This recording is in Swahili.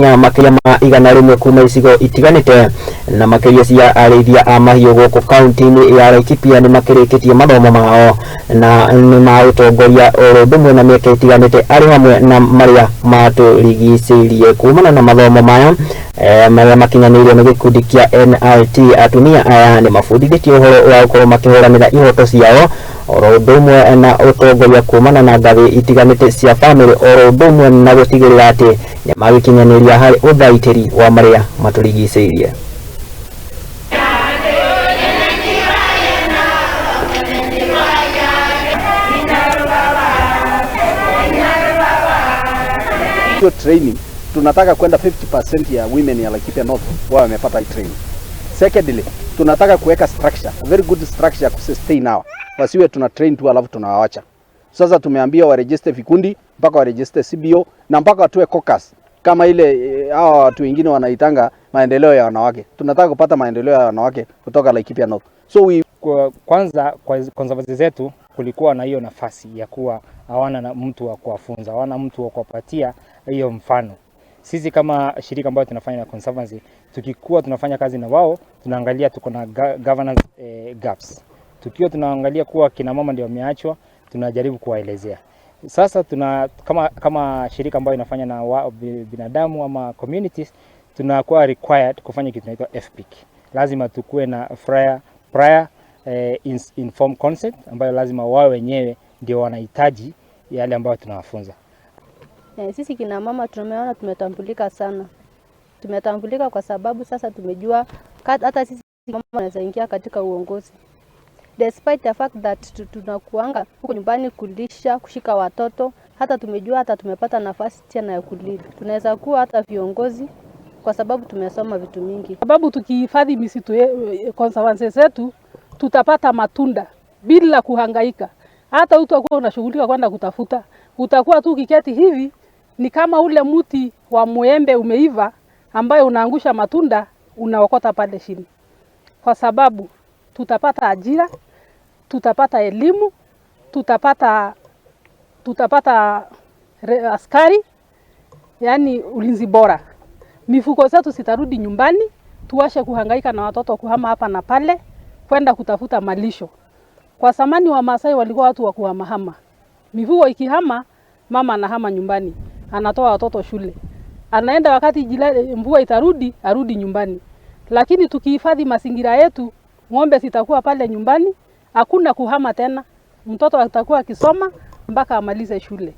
Atumia makĩria ma 100 kuma icigo itiganĩte na makĩria cia arĩithia a mahiũ gũkũ kaunti-inĩ ya Laikipia nĩ makĩrĩkĩtie mathomo mao na nĩ ma ũtongoria oro ũndũ ũmwe na mĩeke ĩtiganĩte arĩ hamwe na marĩa matũrigicĩirie. Kumana na mathomo maya marĩa makinyanĩirio nĩ gĩkundi kĩa NIT, atumia aya nĩ mabundithĩtio ũhoro wa gũkorwo makĩhũranĩra ihoto ciao oro ũndũ ũmwe na ũtongoria kumana na ngathĩ itiganĩte cia bamĩrĩ oro ũndũ ũmwe na gũtigĩrĩra atĩ nĩ magĩkinyanĩria harĩ ũthaitĩri wa marĩa matũrigicĩirie. Hiyo training tunataka kwenda 50% ya women ya Laikipia North wao wamepata hii training. Secondly, tunataka kuweka structure, a very good structure ya kusustain hawa. Wasiwe tuna train tu alafu tunawawacha. Sasa tumeambia waregister vikundi mpaka waregister CBO na mpaka watoe caucus kama ile hawa watu wengine wanaitanga maendeleo ya wanawake. Tunataka kupata maendeleo ya wanawake kutoka Laikipia North. So we Kwanza kwa conservancy zetu kulikuwa na hiyo nafasi ya kuwa hawana na mtu wa kuwafunza, hawana mtu wa kuwapatia hiyo mfano. Sisi kama shirika ambayo tunafanya na conservancy, tukikuwa tunafanya kazi na wao, tunaangalia tuko na governance gaps. Tukiwa tunaangalia kuwa kina mama ndio wameachwa, tunajaribu kuwaelezea. Sasa tuna kama shirika ambayo inafanya na binadamu ama communities, tunakuwa required kufanya kitu kinaitwa FPIC. Lazima tukue na prior informed consent ambayo lazima wao wenyewe ndio wanahitaji yale ambayo tunawafunza. Sisi kina mama tumeona tumetambulika sana. Tumetambulika kwa sababu sasa tumejua hata sisi mama wanaweza ingia katika uongozi. Despite the fact that tunakuanga huko nyumbani kulisha, kushika watoto, hata tumejua hata tumepata nafasi tena ya kulead. Tunaweza kuwa hata viongozi kwa sababu tumesoma vitu mingi. Sababu tukihifadhi misitu conservancy zetu tutapata matunda bila kuhangaika. Hata utakuwa unashughulika kwenda kutafuta, utakuwa tu ukiketi hivi, ni kama ule mti wa muembe umeiva ambayo unaangusha matunda, unaokota pale chini. Kwa sababu tutapata ajira, tutapata elimu, tutapata askari, yani ulinzi bora. Mifugo zetu zitarudi nyumbani, tuache kuhangaika na watoto kuhama hapa na pale kwenda kutafuta malisho. Kwa zamani wa Maasai walikuwa watu wa kuhamahama. Mifugo ikihama, mama anahama nyumbani, anatoa watoto shule. Anaenda wakati mvua itarudi, arudi nyumbani. Lakini tukihifadhi mazingira yetu, ng'ombe zitakuwa pale nyumbani, hakuna kuhama tena. Mtoto atakuwa akisoma mpaka amalize shule.